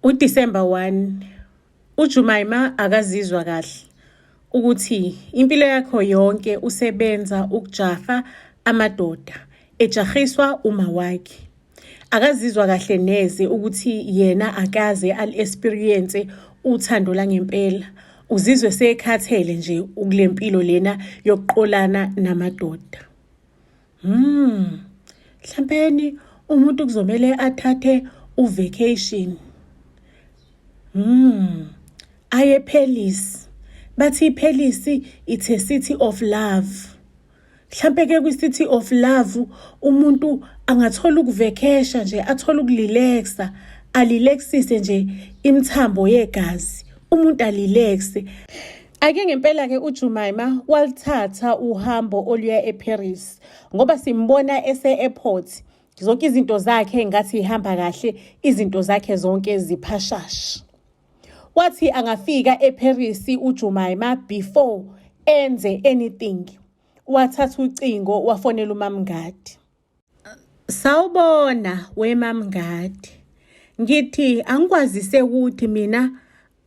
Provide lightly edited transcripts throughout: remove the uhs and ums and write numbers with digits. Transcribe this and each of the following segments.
UDisemba 1, uJumaima akazizwa kahle ukuthi impilo yakho yonke usebenza ukujaha amadoda, ejahiswa uma wakhe. Akazizwa kahle neze ukuthi yena akaze al-experience uthando langempela. Uzizwe sekhathele nje ukule mpilo lena yokuqolana namadoda. Mhlampeni umuntu kuzomele athathe uvacation. Aye eParis. Bathi iParis it's a city of love. Mhlampe ke kwi-city of love umuntu angathola ukuvekesha nje, athole ukurelaxa, arelaxise nje imithambo yegazi. Umuntu arelaxe. Ake ngempela ke uJumaima walithatha uhambo oluya eParis ngoba simbona ese-airport. Zonke izinto zakhe ngathi ihamba kahle, izinto zakhe zonke ziphashasha. Wathi angafika eParis uJumaima before enze anything, wathatha ucingo wafonela uMamngadi. Sawubona weMamngadi. Ngithi angikwazise ukuthi mina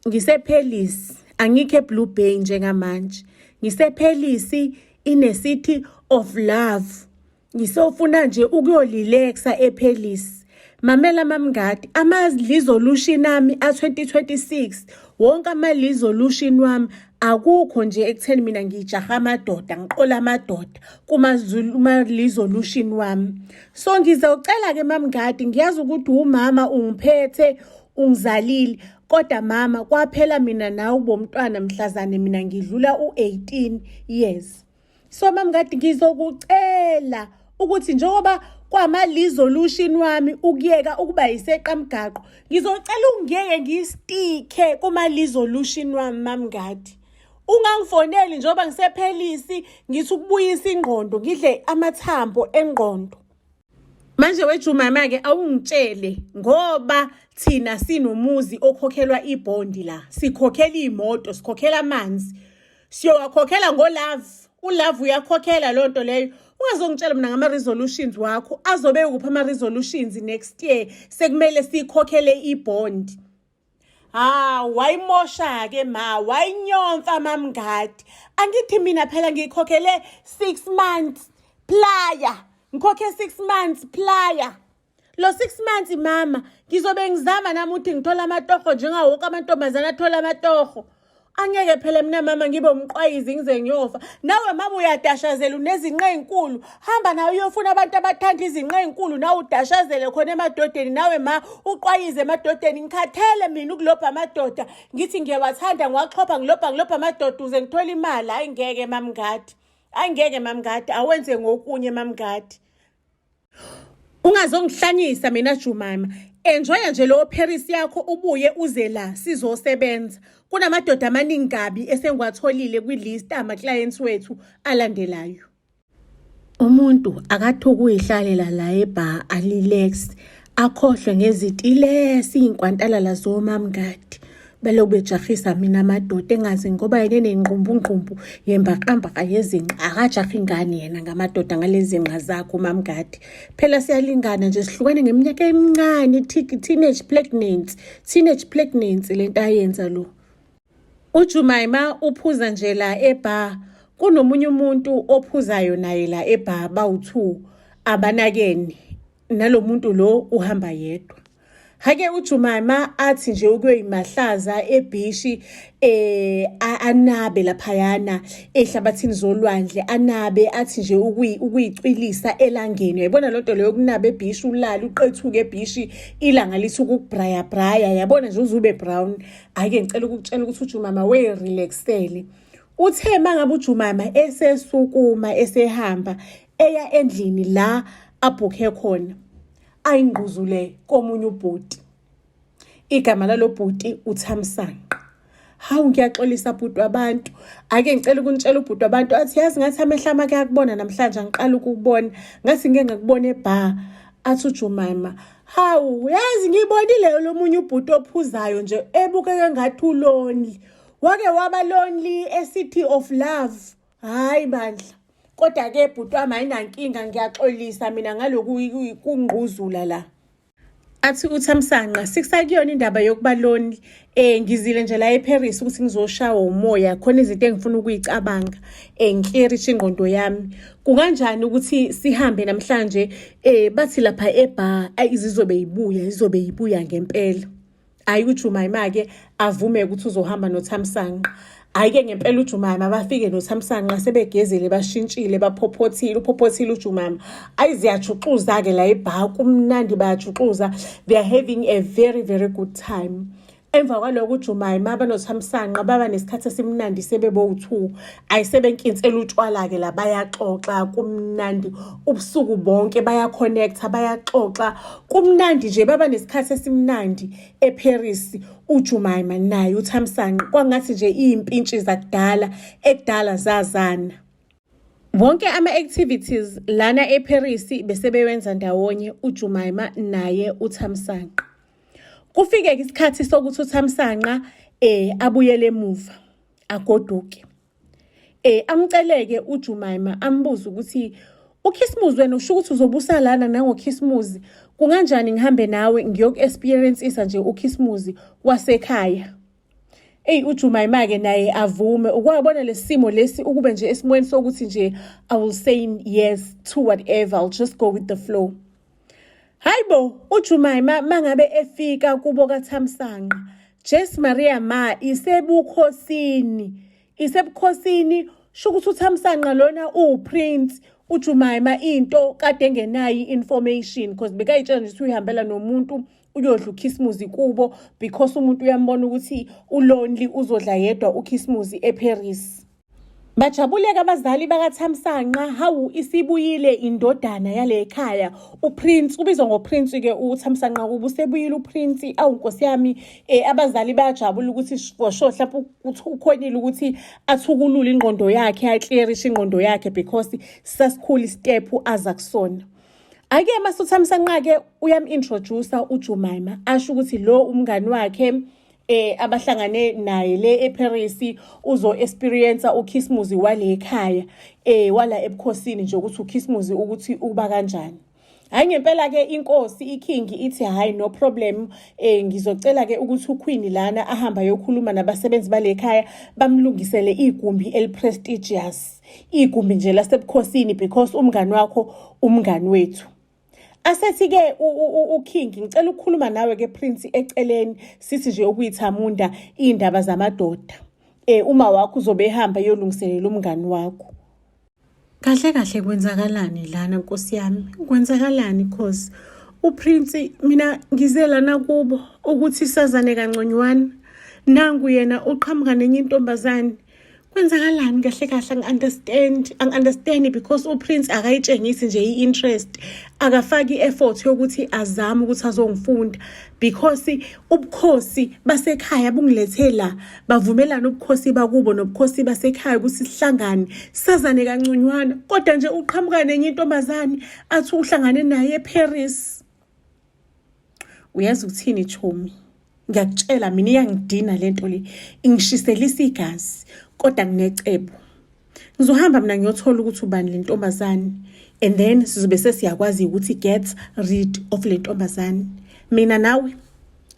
ngiseParis, angikho eBlue Bay njengamanje. NgiseParis in a city of love. Ngisofuna nje ukuyorelaxa eParis. Mamela Mamngadi, ama-resolution ami a-2026, wonke ama-resolution wami akukho nje ekutheni mina ngijaha amadoda, ngiqola amadoda kuma-resolution wami. So ngizocela ke Mamngadi, ngiyazi ukuthi umama ungiphethe, ungizalile, kodwa mama kwaphela mina nawe ubomntwana mhlazane mina ngidlula u-18 years. So Mamngadi ngizokucela ukuthi njengoba kwama-resolution wami ukuyeka ukuba yiseqamgaqo, ngizocela ungiyeke ngisticke kuma-resolution wami Mamngadi. Ungangifoneli njengoba ngiseParis, ngithi ukubuyisa ingqondo, ngidle amathambo engqondo. Manje weJumama ke awungitshele ngoba thina sinomuzi okhokhelwa ibhondi la. Sikhokhela imoto, sikhokhela amanzi. Siyowakhokhela ngolove. Ulove uyakhokhela loo nto leyo. Ungazongitshela mina ngama resolutions wakho. Azobe ukuphi ama resolutions next year sekumele sikhokhele ibhondi. Ha, wayimosha ke ma, wayinyomfa Mamngadi. Angithi mina phela ngikhokhele 6 months prior. Ngikhokhe 6 months prior. Lo 6 months mama, ngizobe ngizama nami ukuthi ngithola amatoho njengawo wonke amantombazane athola amatoho. Angeke phela mina mama ngibe umqwayizi ngize ngiyofa. Nawe mama uyadashazela unezinqe ezinkulu. Hamba nawe uyofuna abantu abathanda izinqe ezinkulu nawe udashazele khona emadodeni nawe ma uqwayize emadodeni. Ngikhathele mina ukulobha amadoda. Ngithi ngiyawathanda ngiwaxhopha ngilobha ngilobha amadoda uze ngithole imali. Hayi ngeke Mamngadi. Hayi ngeke Mamngadi awenze ngokunye Mamngadi. Ungazongihlanyisa mina Jumama. Enjoya nje lo Paris yakho ubuye uze la sizosebenza. Kunamadoda amaningi kabi esengiwatholile kwilist ama clients wethu alandelayo. Umuntu akathi ukuyihlalela la ebar arelax akhohlwe ngezitilesi izinkwantalala zoMamngadi. Belokhu bejahisa mina amadoda engazi ngoba yena enenqumbunqumbu yembaqambaqa yezinqa akajahi ingane yena ngamadoda ngalezi zinqa zakho Mamngadi. Phela siyalingana nje sihlukene ngeminyaka emincane teenage pregnancy, teenage pregnancy lento ayenza lo. UJumaima uphuza nje la ebar kunomunye umuntu ophuzayo naye la ebar bawu-2 abanakeni nalomuntu lo uhamba yedwa. Hake uJumaima athi nje ukuyoyimahlaza ebhishi anabe laphayana ehlabathini zolwandle anabe athi nje ukuyicwilisa elangeni. Uyayibona lento leyo yokunaba ebhishi ulale uqethuke ebhishi ilanga lithi ukubraya braya yabona nje uzube brown. Ake ngicela ukukutshela ukuthi uJumama we-relaxele. Uthe mangabe uJumama esesukuma esehamba eya endlini la abhukhe khona ayingquzule komunye ubhuti. Igama lalo bhuti uThamsanqa. Hawu ngiyaxolisa bhuti wabantu. Ake ngicela ukunitshela ubhuti wabantu athi yazi ngathi amehlo ami akuyakubona namhlanje angiqala ukukubona. Ngathi ngike ngakubona ebar. Athi uJumaima, hawu yazi ngibonile lo munye ubhuti ophuzayo nje ebukeka ngathi ulonely. Wake waba lonely e-City of Love. Hayi bandla. Kodwa ke bhuti wami ayinankinga ngiyaxolisa mina ngaloku kungquzula la. Athi uThamsanqa, sikusakuyona indaba yokuba lonely. Ngizile nje la eParis ukuthi ngizoshawa umoya, khona izinto engifuna ukuyicabanga. Ngiclearishe ingqondo yami. Kunganjani ukuthi sihambe namhlanje bathi lapha ebar ayi zizobe ibuya, izobe ibuya ngempela. Hayi uJumayima-ke avume ukuthi uzohamba noThamsanqa. Hhayi-ke ngempela uJumayima bafike noThamsanqa sebegezile bashintshile baphophothile uphophothile uJumayima. Ayi ziyajuxuza-ke la ebha kumnandi bayajuxuza. They are having a very very good time. Emva kwaloko uJumayima banoThamsanqa baba nesikhathi esimnandi sebebowu-two. Ayi sebenkinsela utshwala-ke la bayaxoxa kumnandi ubusuku bonke bayaconnecta bayaxoxa kumnandi nje baba nesikhathi esimnandi eParis uJumayima naye uThamsanqa kwangathi nje iyimpintshi zakudala ekudala zazana. Wonke ama-activities lana eParis bese bewenza ndawonye uJumayima naye uThamsanqa. Kufike-ke isikhathi sokuthi uThamsanqa abuyele emuva agoduke. Amceleke uJumayima ambuze ukuthi uKhisimuzi wena usho ukuthi uzobusa lana nangoKhisimuzi kunganjani ngihambe nawe ngiyoku-experience-isa nje uKhisimuzi wasekhaya. Eyi uJumayima-ke naye avume ukwabona lesi simo lesi ukube nje esimweni sokuthi nje I will say yes to whatever, I'll just go with the flow. Hayibo uJumayima mangabe efika kubo kaThamsanqa Jesu Maria ma isebukhosini isebukhosini sho ukuthi uThamsanqa lona uwuprince uJumayima into kade engenayo i-information because bekayitshela nje ukuthi uyihambela nomuntu uyodla ukhisimuzi kubo because umuntu uyambona ukuthi ulonely uzodla yedwa ukhisimuzi eParis. Bajabuleka abazali bakaThamsanqa, hawu isibuyile indodana yale khaya uPrince, ubizwa ngoPrince ke uThamsanqa kuba usebuyile uPrince. Awu nkosi yami, abazali bayajabula ukuthi for sure mhlawumbe ukhonile ukuthi athukulule ingqondo yakhe, aclearishe ingqondo yakhe because sasikhulu istep aza kusona. Ake mase uThamsanqa ke uyam-introduce uJumayima asho ukuthi lo umngani wakhe abahlangane naye le eParis uzo experience uKhisimuzi wale ekhaya wala ebukhosini nje ukuthi uKhisimuzi ukuthi uba kanjani. Hayi ngempela ke inkosi iking ithi hayi no problem, ngizocela ke ukuthi uQueen lana ahamba ayokhuluma nabasebenzi bale ekhaya bamlungisele igumbi eliprestigious, igumbi nje lasebukhosini because umngani wakho umngani wethu. Asethi-ke uKing ngicela ukukhuluma nawe ke Prince eceleni sithi nje ukuyithamunda iy'ndaba zamadoda. Uma wakho uzobe ehamba eyolungiselela umngani wakho. Kahle kahle kwenzakalani lana nkosi yami? Kwenzakalani cause uPrince mina ngize lana kubo ukuthi sazane kangconywana. Nangu yena uqhamuka nenye intombazane. Kwenzakalani kahle kahle angi-understand angi-understand because uPrince akayitshengisi nje i-interest akafaki i-effort yokuthi azame ukuthi azongifunda because ubukhosi basekhaya bungilethe la bavumelana ubukhosi bakubo nobukhosi basekhaya ukuthi sihlangane sazane kanconywana kodwa nje uqhamuka nenye intombazane athi uhlangane naye eParis. Uyazi ukuthini chomi? Ngiyakutshela mina iyangidina lento le ingishiselisa igazi kodwa nginecebo. Ngizohamba mina ngiyothola ukuthi ubani le ntombazane and then sizobe sesiyakwazi ukuthi get rid of le ntombazane. Mina nawe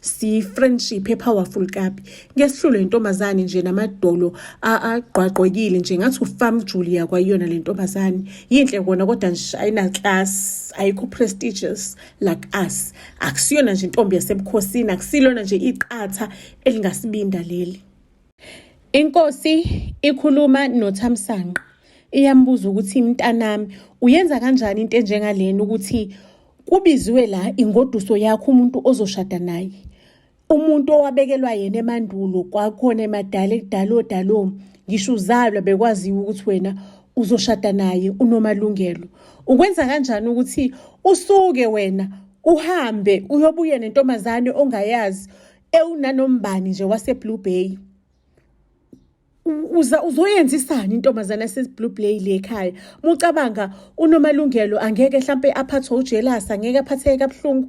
si-friendship epowerful kabi. Ngesihlulwe intombazane nje namadolo agqwagqwekile nje ngathi uFam Julia kwayiyona le ntombazane. Yinhle kona kodwa nje ayina class, ayikho prestigious like us. Akusiyona nje intombi yasebukhosini, akusilona nje iqatha elingasibinda leli. Inkosi ikhuluma noThamsanqa iyambuza ukuthi mntanami uyenza kanjani into enjengalena ukuthi kubiziwe la ingoduso yakho umuntu ozoshada naye umuntu owabekelwa yena emandulo kwakhona emadala ekudala odalo ngisho uzalwa bekwaziwa ukuthi wena uzoshada naye unomalungelo ukwenza kanjani ukuthi usuke wena uhambe uyobuye nentombazane ongayazi ewunanombani nje wase Blue Bay uza uzoyenzisani intombazane yase Blue Bay le ekhaya mucabanga unomalungelo angeke mhlambe aphathwe ujealous angeke aphatheke kabuhlungu.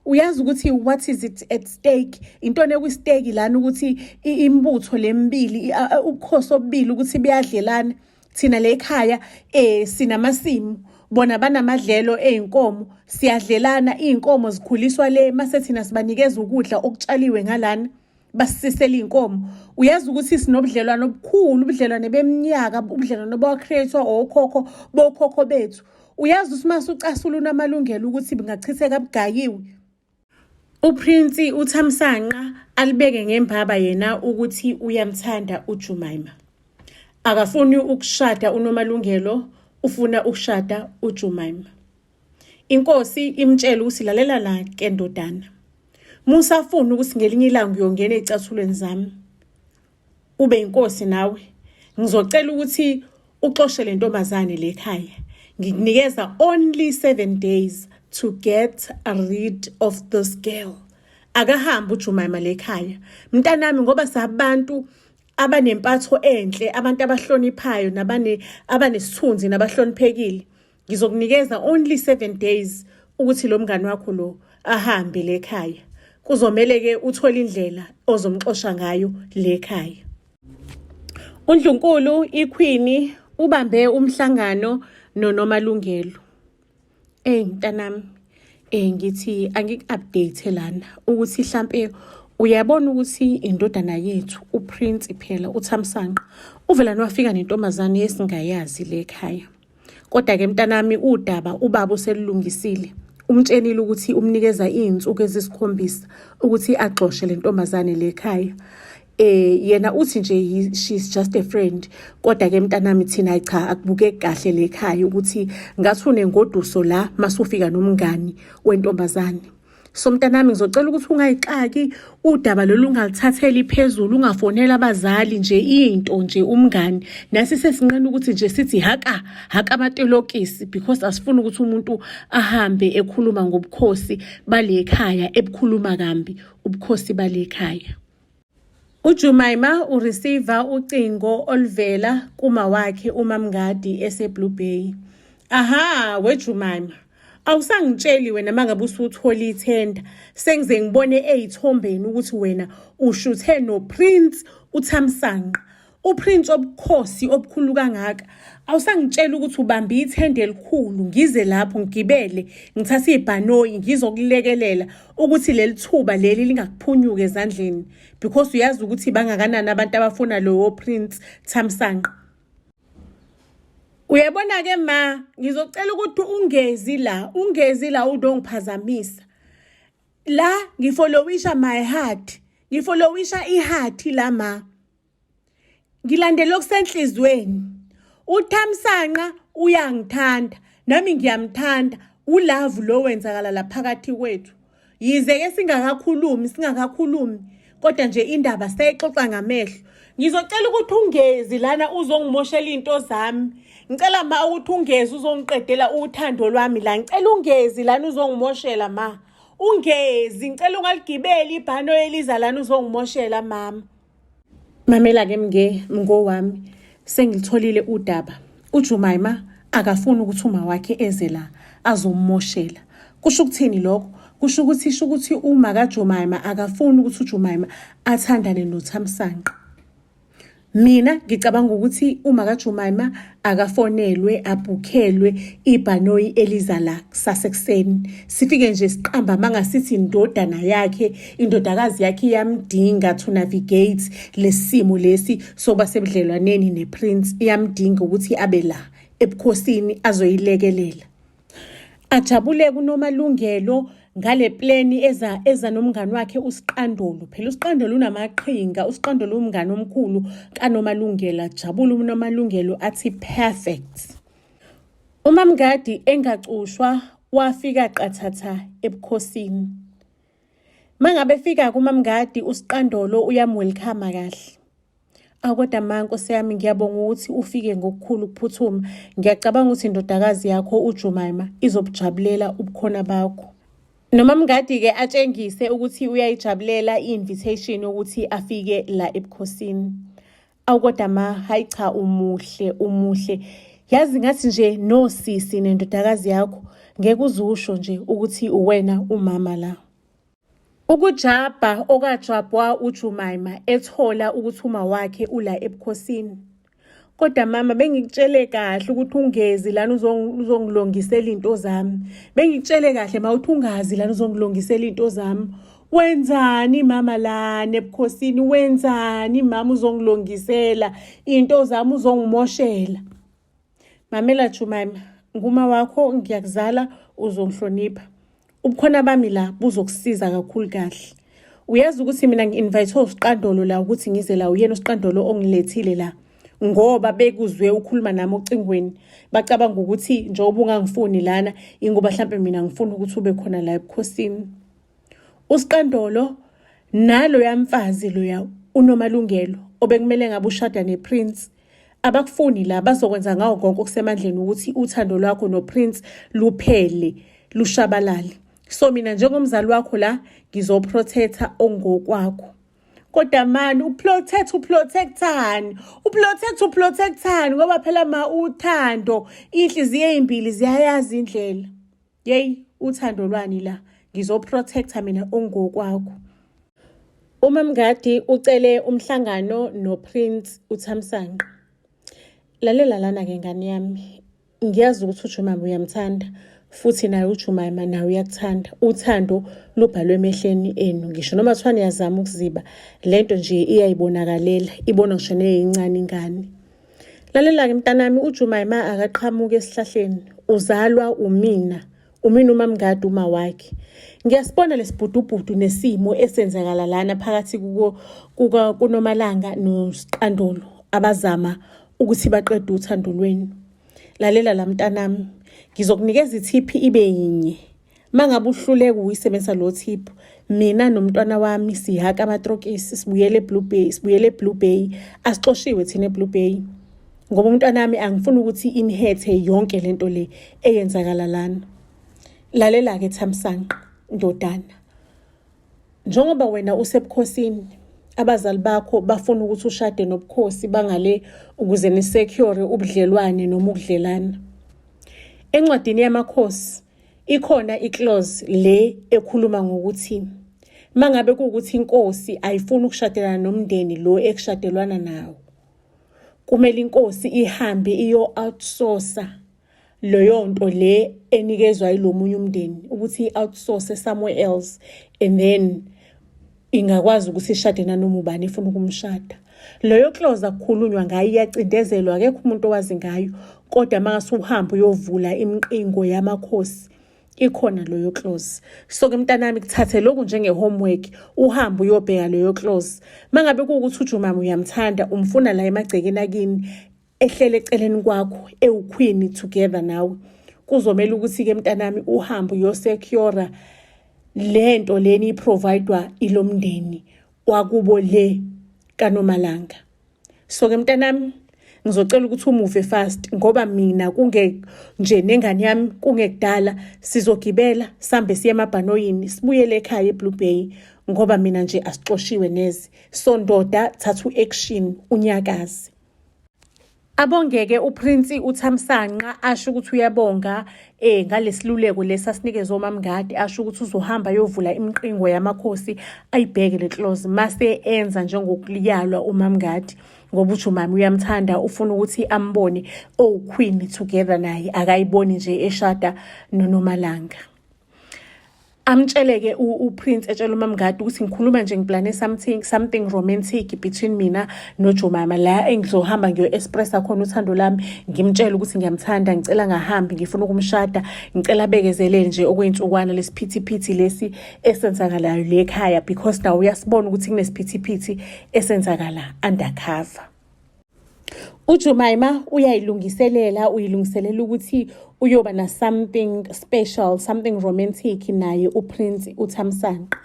Uyazi ukuthi what is it at stake, intoni ekwi-stake lana ukuthi imibutho lemibili ubukhosi obubili ukuthi buyadlelana. Thina le ekhaya sinamasimu Bona banamadlelo ey'nkomo, siyadlelana, iy'nkomo zikhuliswa le mase thina sibanikeza ukudla okutshaliwe ngalana. Basisisela iy'nkomo. Uyazi ukuthi sinobudlelwano obukhulu, ubudlelwane beminyaka, ubudlelwane obwa-create-wa okhokho bokhokho bethu. Uyazi ukuthi uma usucasula unamalungelo ukuthi bungachitheka bugayiwe. UPrince uThamsanqa alibeke ngembaba yena ukuthi uyamthanda uJumaima. Akafuni ukushada uNomalungelo, ufuna ukushada uJumaima. Inkosi imtshela ukuthi lalela la ke ndodana. Musa afuna ukuthi ngelinye ilanga uyongena ezicathulweni zami. Ube inkosi nawe. Ngizocela ukuthi uxoshe le ntombazane le ekhaya. Ngikunikeza only 7 days to get rid of this girl. Akahambe uJumaima le ekhaya. Mntanami ngoba sabantu abanempatho enhle, abantu abahloniphayo nabane abanesithunzi nabahloniphekile. Ngizokunikeza only 7 days ukuthi lo mngani wakho lo ahambe le ekhaya. Kuzomele ke uthole indlela ozomxosha ngayo le ekhaya. UNdlunkulu iQueen ubambe umhlangano noNomalungelo. Ey mntanami, ngithi angiku-update lana ukuthi hlampe uyabona ukuthi indodana yethu uPrince phela uThamsanqa uvela wafika nentombazane esingayazi le ekhaya. Kodwa-ke mntanami udaba ubaba uselulungisile. Umtshenile ukuthi umnikeza iy'nsuku ezisikhombisa ukuthi agxoshe le ntombazane le ekhaya. Yena uthi nje she's just a friend. Kodwa-ke mntanami thina hayi cha akubukeki kahle le ekhaya ukuthi ngathi unengoduso la masufika nomngani wentombazane. So mntanami ngizocela ukuthi ungayixaki udaba lolu ungalithatheli phezulu ungafonela abazali nje into nje umngani nasi sesinqena ukuthi nje sithi haka haka amatelokisi because asifuni ukuthi umuntu ahambe ekhuluma ngobukhosi bale ekhaya ebukhuluma kambi ubukhosi bale ekhaya. UJumaima ureceiver ucingo oluvela kuma wakhe uMamngadi eseBlue Bay. Aha, weJumaima. Awusangitsheli wena mangabe usuthola ithenda. Sengize ngibone ezithombeni ukuthi wena ushuthe noPrince uThamsanqa. UPrince obukhosi obukhulu kangaka. Awusangitsheli ukuthi ubambe ithende elikhulu ngize lapho ngigibele ngithathe ibhanoyi ngizokulekelela ukuthi leli thuba leli lingakuphunyuka ezandleni because uyazi ukuthi bangakanani abantu abafuna lowo Prince Thamsanqa. Uyabona ke ma, ngizocela ukuthi ungezi la, ungezi la udongiphazamisa. La ngifollowisha my heart, ngifollowisha iheart la ma. Ngilandela okusenhlizweni. UThamsanqa uyangithanda, nami ngiyamthanda. Ulove lo wenzakala la phakathi kwethu. Yize ke singakakhulumi, singakakhulumi, kodwa nje indaba seyixoxa ngamehlo. Ngizocela ukuthi ungezi lana uzongimoshela into zami. Ngicela ma ukuthi ungezi uzongiqedela uthando lwami la. Ngicela ungezi lana uzongimoshela ma. Ungezi, ngicela ungaligibeli ibhanoyi eliza lana uzongimoshela mama. Mamela-ke mnge mngowami sengilitholile udaba. UJumaima akafuni ukuthi uma wakhe eze la azomumoshela. Kusho ukuthini lokho? Kusho ukuthi isho ukuthi uma kaJumaima akafuni ukuthi uJumaima athandane noThamsanqa. Mina ngicabanga ukuthi uma kaJumaima akafonelwe abhukhelwe ibhanoyi eliza la kusasa ekuseni. Sifike nje siqamba amanga sithi indodana yakhe, indodakazi yakhe iyamdinga to navigate lesimo lesi sokuba sebudlelwaneni nePrince, iyamdinga ukuthi abe la ebukhosini azoyilekelela. Ajabule kuNomalungelo ngale pleni eza eza nomngani wakhe uSiqandolo. Phela uSiqandolo unamaqhinga, uSiqandolo umngani omkhulu kaNomalungelo. Ajabule uNomalungelo athi perfect. UMamngadi engacushwa wafika qathatha ebukhosini. Mangabe efika kuMamngadi uSiqandolo uyamwelcome kahle. Awu kodwa ma nkosi yami ngiyabonga ukuthi ufike ngokukhulu ukuphuthuma. Ngiyacabanga ukuthi indodakazi yakho uJumaima izobujabulela ubukhona bakho. Noma Mngadi-ke atshengise ukuthi uyayijabulela i-invitation yokuthi afike la ebukhosini. Awu kodwa ma, hayi cha umuhle, umuhle. Yazi ngathi nje nosisi nendodakazi yakho ngeke uzusho nje ukuthi uwena umama la. Ukujabha okwajabhwa uJumaima ethola ukuthi uma wakhe ula ebukhosini. Kodwa mama bengikutshele kahle ukuthi ungezi lana uzongilongisela into zami. Bengikutshele kahle ma uthi ungazi lana uzongilongisela into zami. Wenzani mama lana ebukhosini? Wenzani mama uzongilongisela into zami uzongimoshela? Mamela Jumima, nguma wakho ngiyakuzala uzongihlonipha. Ubukhona bami la buzokusiza kakhulu kahle. Uyazi ukuthi mina ngi-invite uSiqandolo la ukuthi ngize la uyena uSiqandolo ongilethile la ngoba bekuzwe ukhuluma nami ocingweni bacabanga ukuthi njengoba ungangifuni lana ingoba mhlampe mina ngifuna ukuthi ube khona la ebukhosini. USiqandolo naloya mfazi loya uNomalungelo obekumele ngabe ushada nePrince abakufuni la bazokwenza ngawo konke okusemandleni ukuthi uthando lwakho noPrince luphele lushabalale. So mina njengomzali wakho la ngizoprotecta ongokwakho. Kodwa mani uprotect uprotectani uprotect uprotectani ngoba phela ma uthando inhliziyo ezimbili ziyayazi indlela. Yeyi uthando lwani la ngizoprotecta mina ongokwakho. UMamngadi ucele umhlangano noPrince uThamsanqa. Lalela lana-ke ngane yami, ngiyazi ukuthi uJumama uyamthanda futhi naye uJumaima naye uyakuthanda. Uthando lubhalwe emehleni enu ngisho noma kuthiwa niyazama ukuziba le nto nje iyayibonakalela ibona ngisho neyincane ingane. Lalela-ke mntanami uJumaima akaqhamuki esihlahleni uzalwa umina umina uMamngadi uma wakhe. Ngiyasibona lesibhudubhudu nesimo esenzakala lana phakathi kuka kuNomalanga noSiqandolo abazama ukuthi baqede uthando lwenu. Lalela la mntanami, ngizokunikeza ithiphi ibe yinye. Mangabe uhluleka ukuyisebenzisa lo tip, mina nomntwana wami sihaka amatrokisi sibuyele eBlue Bay, sibuyele eBlue Bay. Asixoshiwe thina eBlue Bay. Ngoba umntwana wami angifuni ukuthi imhethe yonke lento le eyenzakala lana. Lalela-ke Thamsanqa, ndodana. Njengoba wena usebukhosini, abazali bakho bafuna ukuthi ushade nobukhosi bangale ukuze nisecure ubudlelwane noma ukudlelana. Encwadini yamakhosi ikhona iclause le ekhuluma ngokuthi mangabe kuwukuthi inkosi ayifuni ukushadelana nomndeni lo ekushadelwana nawo, kumele inkosi ihambe iyo-outsourca leyo nto le enikezwa yilo munye umndeni ukuthi i-outsource somewhere else and then ingakwazi ukuthi ishade nanoma ubani efuna ukumshada. Leyo clause akukhulunywa ngayo iyacindezelwa akekho umuntu owazi ngayo kodwa mangase uhambe uyovula imiqingo yamakhosi ikhona leyo clause. So ke mntanami kuthathe lokhu njenge-homework uhambe uyobheka leyo clause. Mangabe kuwukuthi uJumama uyamthanda umfuna la emagcekeni akini ehlele eceleni kwakho ewukhwini together nawe kuzomela ukuthi-ke mntanami uhambe uyosecura le nto leni iprovidwa ilomndeni wakubo le kaNomalanga. So-ke mntanami ngizocela ukuthi umuve fast ngoba mina kunge nje nengane yami kungekudala sizogibela sambe siye emabhanoyini sibuyele ekhaya eBlue Bay ngoba mina nje asixoshiwe neze. So ndoda thatha u-action unyakaze. Abongeke uPrince uThamsanqa asho ukuthi uyabonga eh ngalesiluleko lesi asinikeze oMamngadi asho ukuthi uzohamba ayovula imiqingo yamakhosi ayibheke le clause mase enza njengokuliyalwa uMamngadi ngoba uthi umama uyamthanda ufuna ukuthi ambone owuqueen together naye akayiboni nje eshada noNomalanga. Amtshele-ke uPrince etshela uMamngadi ukuthi ngikhuluma nje ngiplane something romantic between mina noJomama la engizohamba ngiyo-expressa khona uthando lami ngimtshele ukuthi ngiyamthanda ngicela ngahambi ngifuna ukumshada ngicela abekezelele nje okwey'nsukwana lesiphithiphithi lesi esenzakalayo le ekhaya because nawe uyasibona ukuthi kunesiphithiphithi esenzakala undercover. UJumaima uyayilungiselela uyilungiselela ukuthi uyoba na something special something romantic naye uPrince uThamsanqa.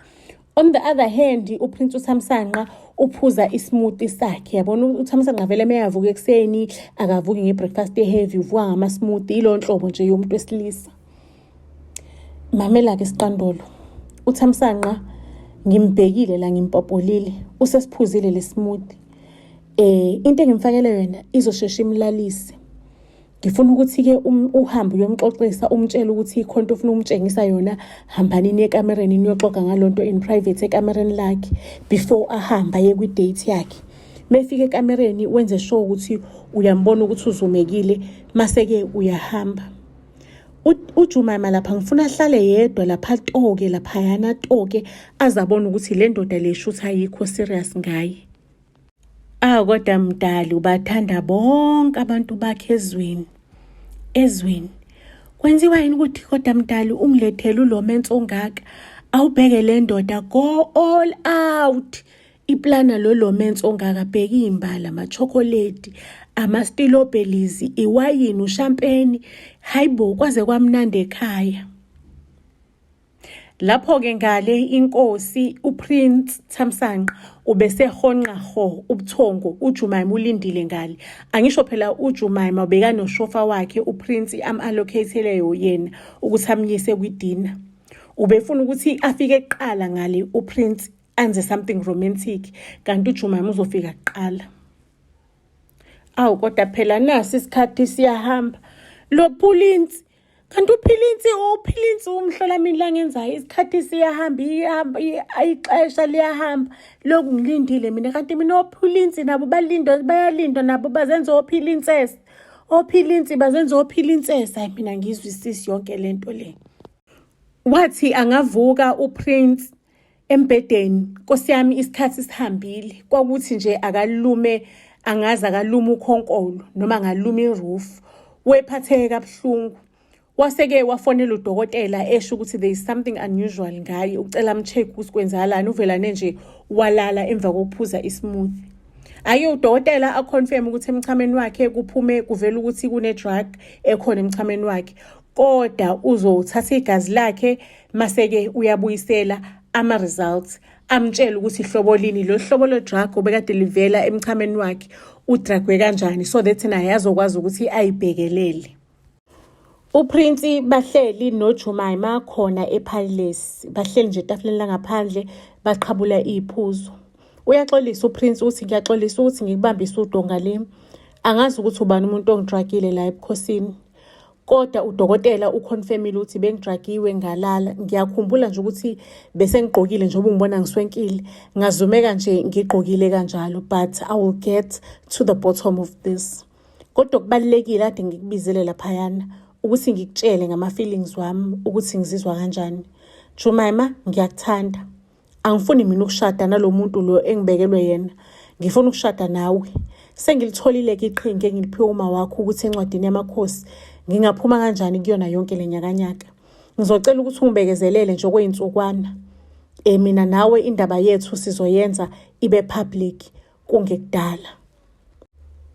On the other hand uPrince uThamsanqa uphuza ismoothie sakhe yabona uThamsanqa vele meyavuka ekuseni akavuki ngebreakfast eheavy uvuka ngama-smoothie ilo nhlobo nje yomuntu wesilisa. Mamela-ke Siqandolo uThamsanqa ngimbhekile la ngimpopolile usesiphuzile le smoothie. Into engimfakele yona izosheshe imlalise. Ngifuna ukuthi-ke uhambe uyomxoxisa umtshele ukuthi ikhona into ofuna ukumtshengisa yona hambani niye ekamereni niyoxoxa ngalo nto in private ekamereni lakhe before ahambe aye kwi-date yakhe. Mefika ekamereni wenze sure ukuthi uyambona ukuthi uzumekile mase-ke uyahamba. UJumaima lapha ngifuna ahlale yedwa lapha atoke laphayana atoke azabona ukuthi le ndoda le shuthi ayikho serious ngaye. Ah kodwa mdali ubathanda bonke abantu bakhe ezweni. Ezweni. Kwenziwa yini ukuthi kodwa mdali ungilethele ulomensi ongaka awubheke le ndoda go all out. Iplana lo lomensi ongaka bheka iy'mbali amachokoledi amastilobhelizi iwayini ushampeni hayi bo kwaze kwamnandi ekhaya. Lapho-ke ngale inkosi uPrince Thamsanqa ubesehonqa ho ubuthongo uJumaima ulindile ngale. Angisho phela uJumaima ubekanoshofa wakhe uPrince am-allocate-eleyo yena ukuthi amyise kwidina. Ubefuna ukuthi afike kuqala ngale uPrince anze something romantic kanti uJumaima uzofika kuqala. Awu kodwa phela nasi isikhathi siyahamba. Lo Prince kanti uphilinsi uphilinsi umhlola mina la ngenzayo isikhathi siyahamba iyahamba ixesha liyahamba lokhu ngilindile mina kanti mina ophilinsi nabo balindwa bayalindwa nabo bazenza ophilinsesi ophilinsi bazenza ophilinsesi hayi mina ngizwisisi yonke lento le wathi angavuka uprince embhedeni nkosi yami isikhathi sihambile kwakuthi nje akalume angaze akalume ukhonkolo noma angaluma iroof wephatheke kabuhlungu waseke wafonela udokotela esho ukuthi there is something unusual ngaye ucela amcheck ukuthi kwenzakalani uvelane nje walala emva kokuphuza ismoothie ake udokotela aconfirm ukuthi emchameni wakhe kuphume kuvela ukuthi kune-drug ekhona emchameni wakhe kodwa uzothatha igazi lakhe mase-ke uyabuyisela ama-results amtshele ukuthi hlobo lini lo hlobo lo-drug obekade livela emchameni wakhe udragwe kanjani so that naye azokwazi ukuthi ayibhekelele. UPrince bahleli noJumaima khona ePalace bahleli nje etafuleni langaphandle baqhabula iphuzo. Uyaxolisa uPrince uthi ngiyaxolisa ukuthi ngikubambise udonga le angazi ukuthi ubani umuntu ongidragile la ebukhosini. Kodwa udokotela uconfirmile ukuthi bengidragiwe ngalala. Ngiyakhumbula nje ukuthi bese ngigqokile njengoba ungibona ngiswenkile. Ngazumeka nje ngigqokile kanjalo but I will get to the bottom of this. Kodwa okubalulekile kade ngikubizele laphayana ukuthi ngikutshele ngama-feelings wami ukuthi ngizizwa kanjani. Jumaima ngiyakuthanda. Angifuni mina ukushada nalo muntu lo engibekelwe yena. Ngifuna ukushada nawe. Sengilitholile-ke iqhinga engiliphiwe uma wakho ukuthi encwadini yamakhosi ngingaphuma kanjani kuyona yonke le nyakanyaka. Ngizocela ukuthi ungibekezelele nje okwey'nsukwana. Um mina nawe indaba yethu sizoyenza ibe public kungekudala.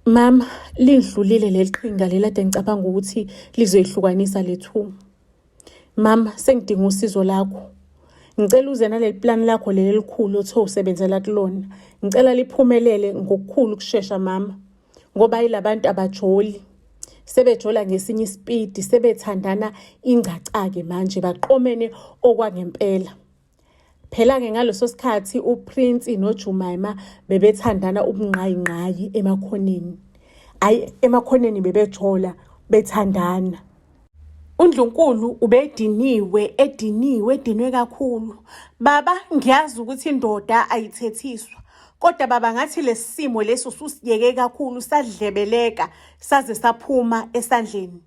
Mama, lidlulile leli qhinga leli ade ngicabanga ukuthi lizoyihlukanisa le two. Mama, sengidinga usizo lakho. Ngicela uze naleli plani lakho leli elikhulu othe usebenzela kulona. Ngicela liphumelele ngokukhulu ukushesha mama. Ngoba yilabantu abajoli. Sebejola ngesinye isipidi, sebethandana ingcaca-ke manje baqomene okwangempela. Phela-ke ngaleso sikhathi uPrince noJumaima bebethandana ubungqayingqayi emakhoneni. Ayi emakhoneni bebejola bethandana. UNdlunkulu ubediniwe ediniwe edinwe kakhulu. Baba ngiyazi ukuthi indoda ayithethiswa kodwa baba ngathi lesimo lesi ususiyeke kakhulu sadlebeleka saze saphuma esandleni.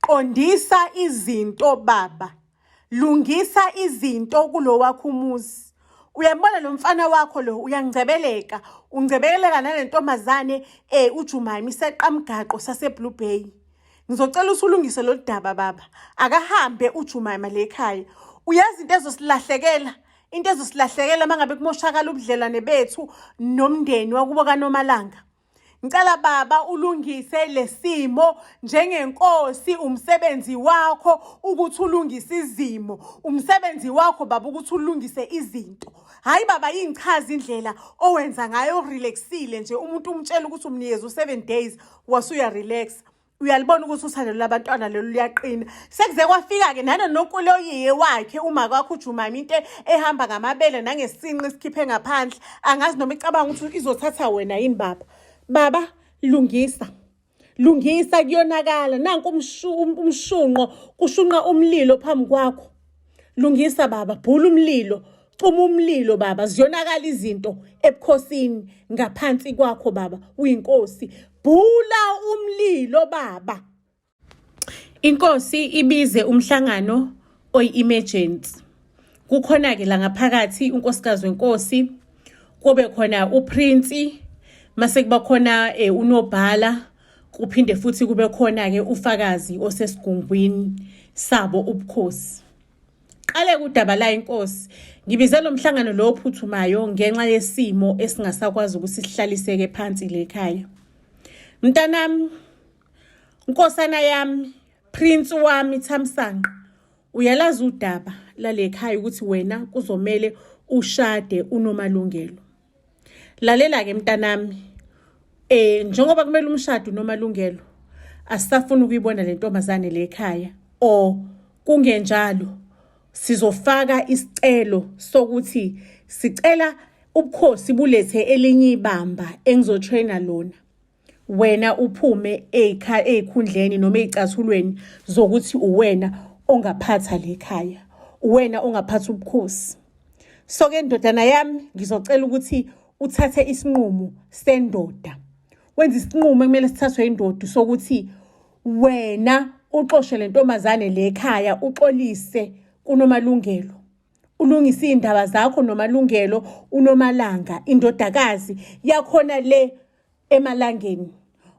Qondisa izinto baba. Lungisa izinto kulo wakho umuzi. Uyambona lo mfana wakho lo uyangcebeleka, ungcebeleka nale ntombazane eh uJumaima iseqamgaqo sase Blue Bay. Ngizocela usulungise lolu daba baba. Akahambe uJumaima le ekhaya. Uyazi into ezosilahlekela, into ezosilahlekela mangabe kumoshakala ubudlelwane bethu nomndeni wakubo kaNomalanga. Ngicela baba ulungise lesimo njengenkosi umsebenzi wakho ukuthi ulungise izimo umsebenzi wakho baba ukuthi ulungise izinto hayi baba ingichaza indlela owenza ngayo urelaxile nje umuntu umtshela ukuthi umnikeza u7 days wasuya relax uyalibona ukuthi uthando lwabantwana lolu luyaqina sekuze kwafika-ke nanonokuloyiye wakhe uma kwakho ujumama into ehamba ngamabele nangesinqe isikhiphe ngaphandle angazi noma icabanga ukuthi izothatha wena yini baba baba lungisa lungisa kuyonakala nanku umshunqo kushunqa umlilo phambi kwakho lungisa baba bhula umlilo Cuma umlilo baba, ziyonakala izinto ebukhosini ngaphansi kwakho baba, uyinkosi. Bhula umlilo baba. Inkosi ibize umhlangano oyi-emergency. Kukhona-ke la ngaphakathi unkosikazi wenkosi, kube khona uPrince, mase kuba khona eh, unobhala, kuphinde futhi kube khona-ke ufakazi osesigungwini sabo ubukhosi. Qale kudaba la inkosi. Ngibize lo mhlangano lo ophuthumayo ngenxa yesimo esingasakwazi ukuthi sihlaliseke phansi le khaya. Mntanami, nkosana yami, prince wami Thamsanqa, uyalazi udaba lale khaya ukuthi wena kuzomele ushade uNomalungelo. Lalela-ke mntanami, eh njengoba kumele umshado uNomalungelo, asisafuni ukuyibona le ntombazane le ekhaya or kungenjalo sizofaka isicelo sokuthi sicela ubukhosi bulethe elinye ibamba engizotraina lona. Wena uphume ey'khundleni noma ey'cathulweni zokuthi uwena ongaphatha le khaya, uwena ongaphatha ubukhosi. So-ke ndodana yami ngizocela ukuthi uthathe isinqumo sendoda, wenze isinqumo ekumele sithathwe indoda sokuthi wena uxoshe le ntombazane le ekhaya, uxolise kuNomalungelo, ulungise iy'ndaba zakho noMalungelo, uNomalanga indodakazi yakhona le emalangeni.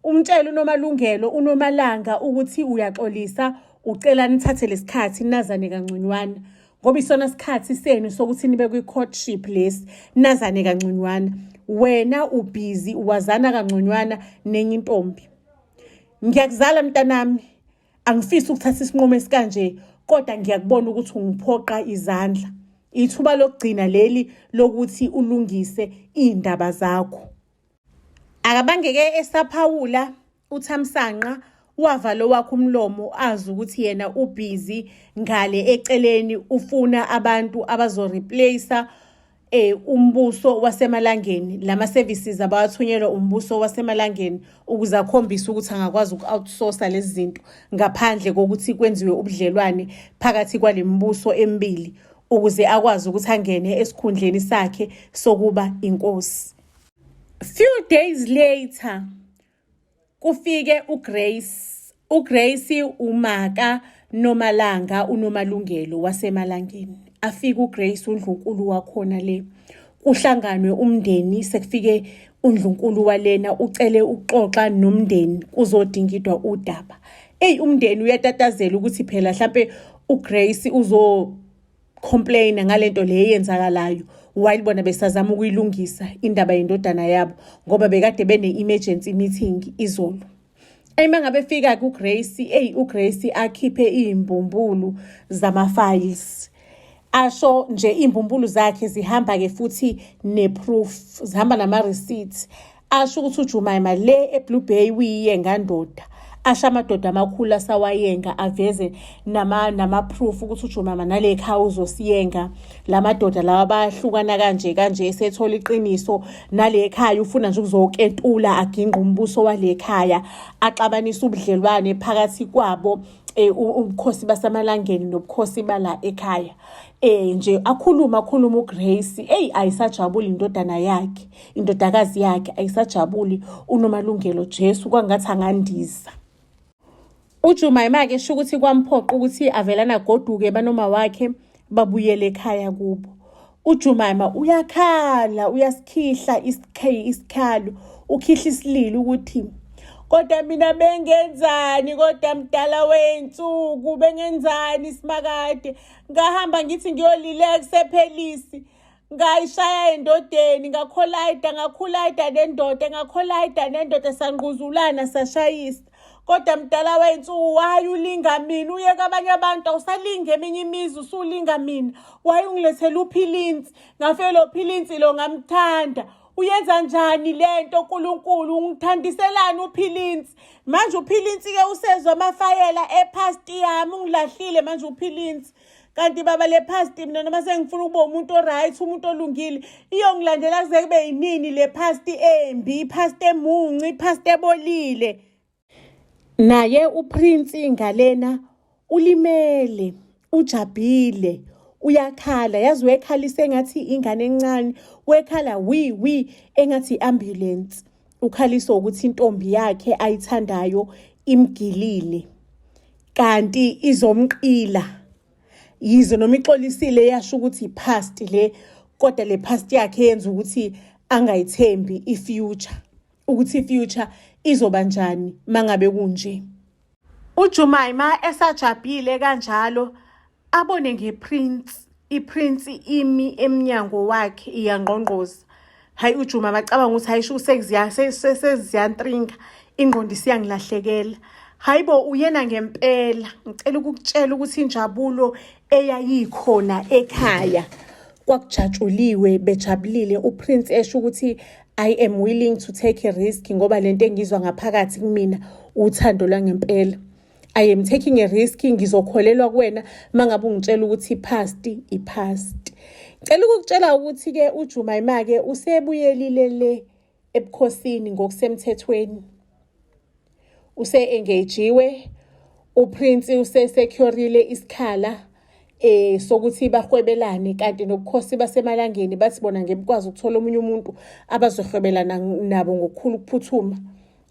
Umtshele uNomalungelo uNomalanga ukuthi uyaxolisa, ucela nithathe lesikhathi nazane kangconywana ngoba isona sikhathi senu sokuthi nibe kwi-courtship lesi, nazane kangconywana. Wena ubhizi wazana kangconywana nenye intombi. Ngiyakuzala mntanami, angifisi ukuthatha isinqumo esikanje kodwa ngiyakubona ukuthi ungiphoqa izandla. Ithuba lokugcina leli lokuthi ulungise iy'ndaba zakho. Akabangeke esaphawula uThamsanqa wavala owakhe umlomo azi ukuthi yena ubhizi ngale eceleni ufuna abantu abazoreplacer eh umbuso wasemalangeni lama services abawathunyelwa umbuso wasemalangeni ukuze akhombise ukuthi angakwazi uku-outsourca lezi zinto ngaphandle kokuthi kwenziwe ubudlelwane phakathi kwale mibuso emibili ukuze akwazi ukuthi angene esikhundleni sakhe sokuba inkosi. Few days later kufike uGrace. UGrace umaka Nomalanga uNomalungelo waseMalangeni. Afike uGrace undlunkulu wakhona le. Kuhlanganwe umndeni sekufike undlunkulu walena ucele ukuxoxa nomndeni kuzodingidwa udaba. Eyi umndeni uyatatazela ukuthi phela hlampe uGrace uzo complain ngalento le eyenzakalayo while bona besazama ukuyilungisa indaba yendodana yabo ngoba bekade bene-emergency meeting izolo. Eyi uma ngabe fika kuGrace, eyi uGrace akhiphe iy'mbumbulu zama-files. Asho nje iy'mbumbulu zakhe zihamba-ke futhi ne-proof, zihamba nama-receipts. Asho ukuthi uJumaima le eBlue Bay uyiyenga ndoda. Asho amadoda amakhulu asawayenga aveze nama nama-proof ukuthi uJumaima nale khaya uzosiyenga. La madoda lawa bayahlukana kanje kanje esethola iqiniso nale khaya ufuna nje ukuzoketula aginqe umbuso wale khaya axabanise ubudlelwane phakathi kwabo eh, ubukhosi basemalangeni nobukhosi bala ekhaya. Eh nje akhuluma akhuluma uGrace eyi ayisajabuli indodana yakhe. Indodakazi yakhe ayisajabuli uNomalungelo Jesu kwangathi angandiza. UJumaima-ke sho ukuthi kwamphoqa ukuthi avelana agoduke banoma wakhe babuyele ekhaya kubo. UJumaima uyakhala uyasikhihla isikhalo ukhihla isililo ukuthi kodwa mina bengenzani kodwa mdala wey'nsuku bengenzani simakade ngahamba ngithi ngiyolileksa ephelisi ngayishaya endodeni ngakholayida ngakhulayida nendoda ngakholayida nendoda sangquzulana sashayisa kodwa mdala wey'nsuku waye ulinga mina uye kwabanye abantu awusalingi eminye imizi usulinga mina waye ungilethela uphilinsi ngafike lo philinsi lo ngamthanda uyenza njani le nto nkulunkulu ungithandiselani uphilinsi manje uphilinsi-ke usezwa amafayela ephasti yami ungilahlile manje uphilinsi Kanti baba le past mina noma sengifuna ukuba umuntu oright umuntu olungile iyongilandela kuze kube yinini le past embi ipast emuncu ipast ebolile. Naye uPrince ngalena ulimele ujabhile. Uyakhala, yazi wekhalisa engathi ingane encane, wekhala wi wi engathi i-ambulance. Ukhaliswa ukuthi intombi yakhe ayithandayo imgilile kanti izomqila. Yize noma ixolisile yasho ukuthi i-past le, kodwa le past yakhe yenza ukuthi angayithembi i-future, ukuthi i-future izoba njani mangabe kunje. UJumaima esajabhile kanjalo abone nge-prince, i-prince imi emnyango wakhe iyangqongqoza. Hayi uJuma bacabanga ukuthi hayi sho seziyantringa ingqondo isiyangilahlekela. Hayi bo uyena ngempela. Ngicela ukukutshela ukuthi injabulo eyayikhona ekhaya kwakujatshuliwe bejabulile uPrince esho ukuthi I am willing to take a risk ngoba lento engizwa ngaphakathi kumina uthando lwangempela. I am taking a risk ngizokholelwa kuwena mangabe ungitshela ukuthi past i-past. Ngicela ukukutshela ukuthi-ke uJumaima-ke usebuyelile le ebukhosini ngokusemthethweni. Use-engagiwe, uPrince usesecurile isikhala sokuthi bahwebelane kanti nobukhosi basemalangeni bathi bona ngeke bukwazi ukuthola omunye umuntu abazohwebelana nabo ngokukhulu ukuphuthuma.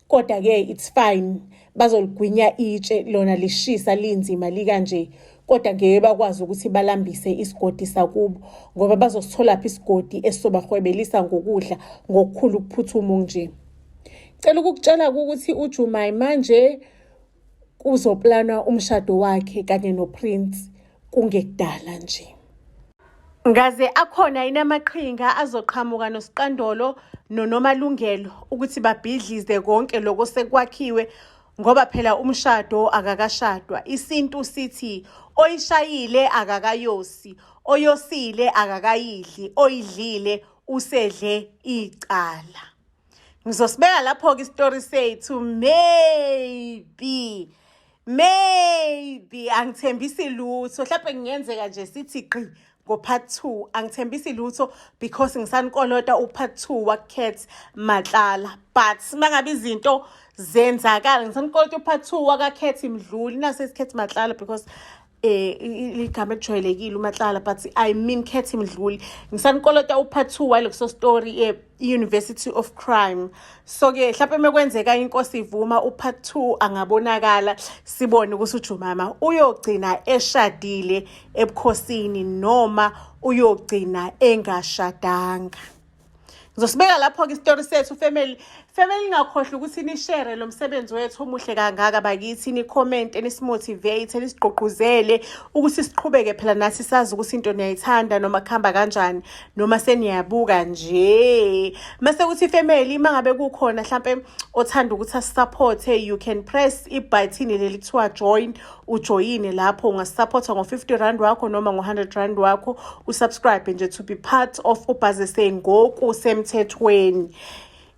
Kodwa-ke it's fine, bazoligwinya itshe lona lishisa linzima likanje kodwa ngeke bakwazi ukuthi balambise isigodi sakubo ngoba bazositholaphi isigodi esisobahwebelisa ngokudla ngokukhulu ukuphuthuma nje. Cela ukukutshela ukuthi uJumai manje kuzoplanwa umshado wakhe kanye noPrince kungekudala nje. Ngaze akhona yini amaqhinga azoqhamuka noSiqandolo noNomalungelo ukuthi babhidlize konke lokho sekwakhiwe ngoba phela umshado akakashadwa. Isintu sithi oyishayile akakayosi, oyosile akakayidli, oyidlile usedle icala. Ngizosibeka lapho-ke isitori sethu maybe maybe angithembisi lutho mhlawumbe kungenzeka nje sithi gqi ngo-part 2 angithembisi lutho because ngisanikolota u-part 2 waKat Matlala but mangabe izinto zenzakala ngisanikolota u-part 2 wakaKat Mdluli nase Cat Matlala because igama elijwayelekile uMatlala but I mean Cat Mdluli ngisanikolota u-part 2 waleso story University of Crime. So ke mhlawumbe mekwenzeka inkosi ivuma u-part 2 angabonakala sibone ukuthi uJumama uyogcina eshadile ebukhosini noma uyogcina engashadanga. Ngizosibeka lapho-ke isitori sethu family. Family ningakhohlwa ukuthi ni-share lo msebenzi wethu omuhle kangaka bakithi, ni-comment-e, nisi-motivate, nisigqugquzele ukuthi siqhubeke phela nathi sazi ukuthi into niyayithanda noma kuhamba kanjani noma seniyabuka nje. Mase kuthi family uma ngabe kukhona hlampe othanda ukuthi asi-support-e, you can press ibhathini leli kuthiwa join, ujoyine lapho ungasi-support-a ngo-50 rand wakho noma ngo-100 rand wakho, u-subscribe nje to be part of uBuzz SA ngokusemthethweni.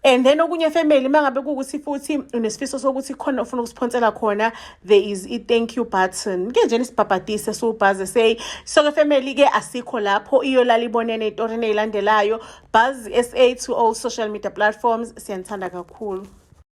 And then okunye family mangabe kuwukuthi futhi unesifiso sokuthi khona ufuna ukusiphonsela khona, there is i-thank you button. Ke nje nisibhabhadise siwuBuzz SA. So ke family ke asikho lapho iyolala ibonene ey'torini ey'landelayo. Buzz SA to all social media platforms. Siyanithanda kakhulu.